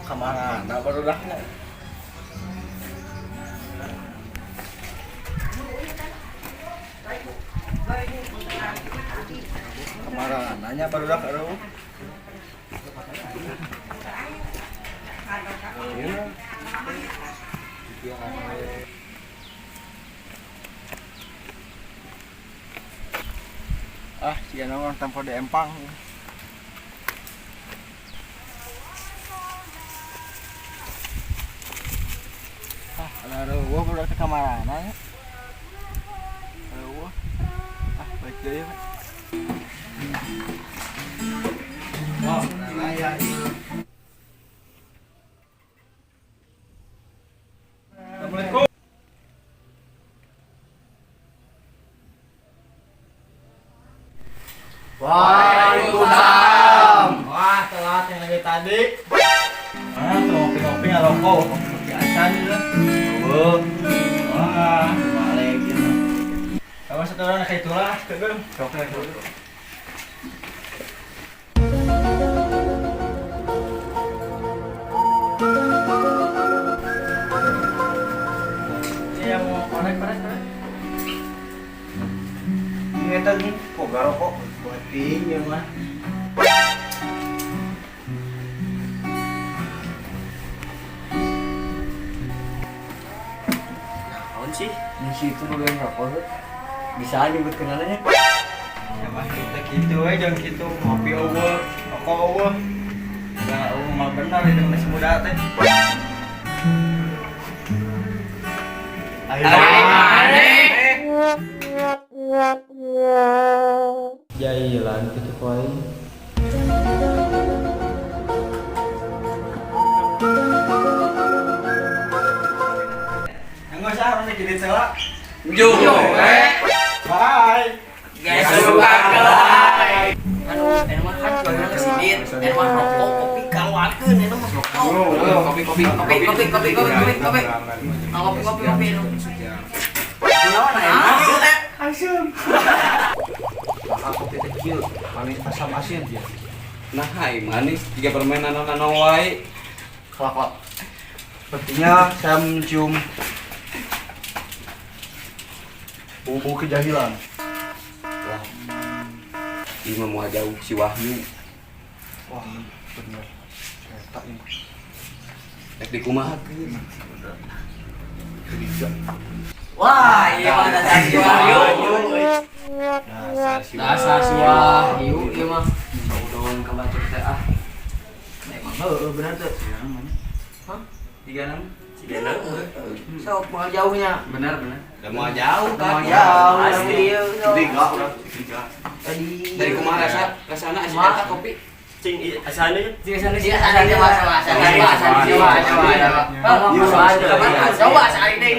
Kamarana barudakna? Kamarana nya barudak aduh. Iya. Ah, siga naon tempo di empang. Ah, ada eueuh budak teh kamarana nya. Eueuh. Ah, balik deui we. Wah, raya ieu. Assalamualaikum. Waalaikumsalam. Wah, telat yang lagi tadi. Ah, tuh ngopi-ngopi ngarokok, kopi acan gitu. Oh. Wah, balik gitu. Sama satu orang kayak itulah, keun. Oke, oke. Iya, mau korek, korek, korek. Ini tadi boga rokok buating ya mah. Naon sih? Di situ boga rokok tuh. Bisa nyebut kenalannya. Ya mah kita gitu we, jangan gitu. Ngopi eueuh, rokok eueuh. Enggak, eueuh mah benar itu masih muda teh. Ayo. Jailan gitu poin. Enggak usah orang jadi celak. Yo, Bye. Guys, suka kelai. Aduh, enak mah kan sebenarnya kesidit, enak mah rokok, kopi kaluarkeun, enak mah rokok. Kopi, kopi, kopi, kopi, kopi, kopi, kopi, kopi. Kopi, kopi, kopi. Kunaon aya? Asem. Nah, kopi kecil, manis asam asin dia. Nah, hai manis jika permainan nano wae. Kelak, kelak. Sepertinya saya mencium bau-bau kejahilan. Wah. Ini mah moal jauh si Wahyu. Wah, bener. Eta ini. Rek dikumahakeun. Curiga. Wah, iya mah dasar si Wahyu. Dasar si Dasar si Wahyu ieu mah. Saudon ka batur teh ah. Emang heueuh bener tuh. Hah? Tiga enam. Tiga enam. Sok moal jauhnya. Benar, benar. Da moal jauh kan. Moal jauh asli ieu. Curiga urang, curiga. Tadi Dari kumaha rasa rasana asa Kumaha? eta kopi? Cing asane Jika sana sih, sana coba coba sana coba sana coba coba coba coba coba sekali deh.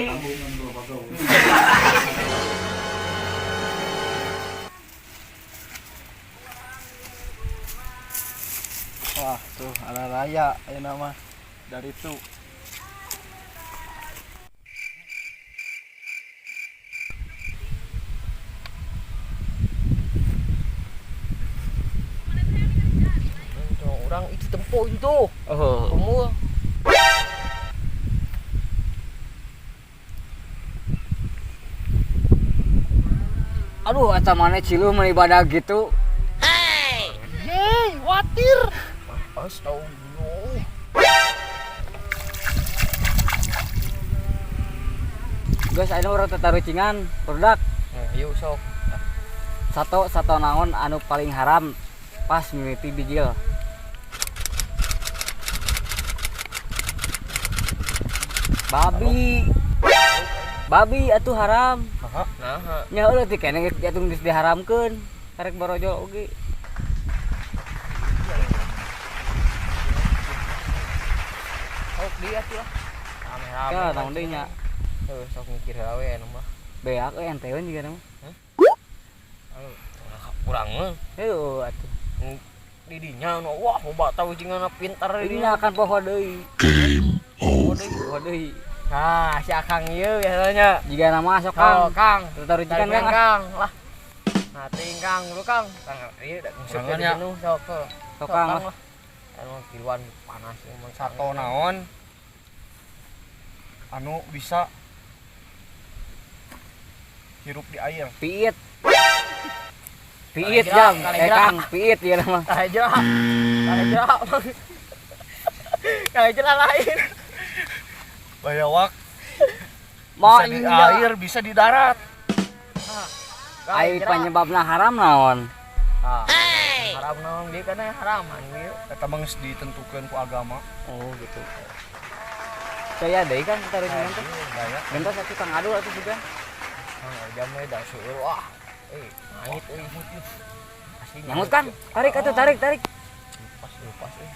Wah, tuh ada raya ayeuna mah dari itu. Orang itu tempo itu. Oh. Umur. Aduh, asa mana ciluh mun ibadah gitu. Hei, watir. Astagfirullah. Guys, ayeuna urang tatarucingan, produk. Yuk sok. Sato sato naon anu paling haram pas mimiti bijil. Babi. Babi atuh haram. Nah, Nya eueuh teh keneh geus atuh geus diharamkeun. Karek borojo oge. Sok dia tuh lah. Rame-rame. Ka naon deui nya? Heuh, sok mikir heula we anu mah. Beak euy enteun juga mah. Aduh, kurang mah. Heueuh atuh. Didinya anu wah loba tahu cinganna pintar Ini didinya. akan poho deui. Poho deui. Nah, si Akang ieu biasanya. Jika nama sok Kang, Kang. Kang. Tatarucingan Kang, Kang. Kang lah. Nah, ting Kang dulu Kang. Kang ieu da nguseup Kurangannya. jenuh sok. Sok Kang lah. Anu tiluan panas emang. Sato naon anu bisa hirup di air? Piit. Piit jang, eh Kang, piit ya mah. Kaleja. Kaleja. Kaleja lain. Bayawak Mau bisa di air, bisa di darat. Ai penyebabna haram naon? Haram naon dia kana haraman ieu. Eta mah geus ditentukeun ku agama. Oh gitu. Saya deui kan tarik teh. Gaya. Gentos atuh Kang Adul atuh juga. Ah, jam we da seueur wah. Eh, nangit euy. Asli. Nyangut kan? Tarik atuh, tarik, tarik. Lepas, lepas euy.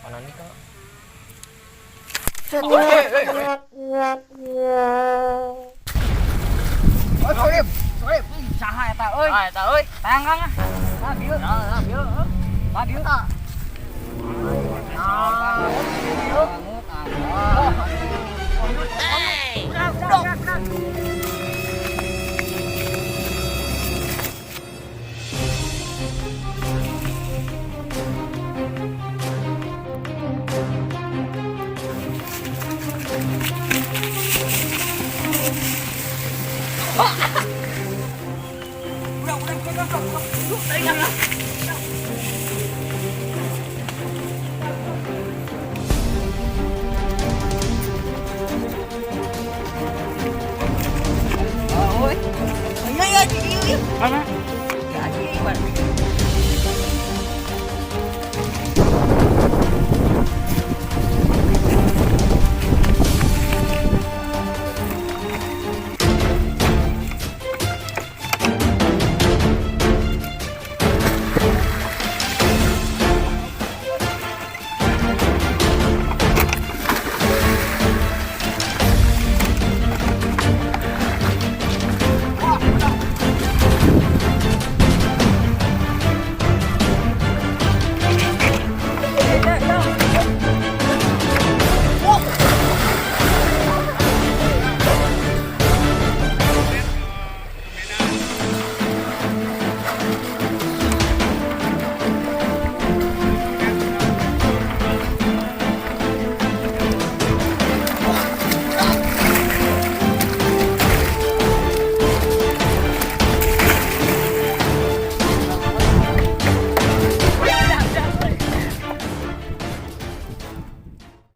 Mana nih Kang? Soib, soib. Saha eta euy? Ah, eta euy. Tayang Kang ah. Nah, bieu. Nah, bieu. Nah, bieu.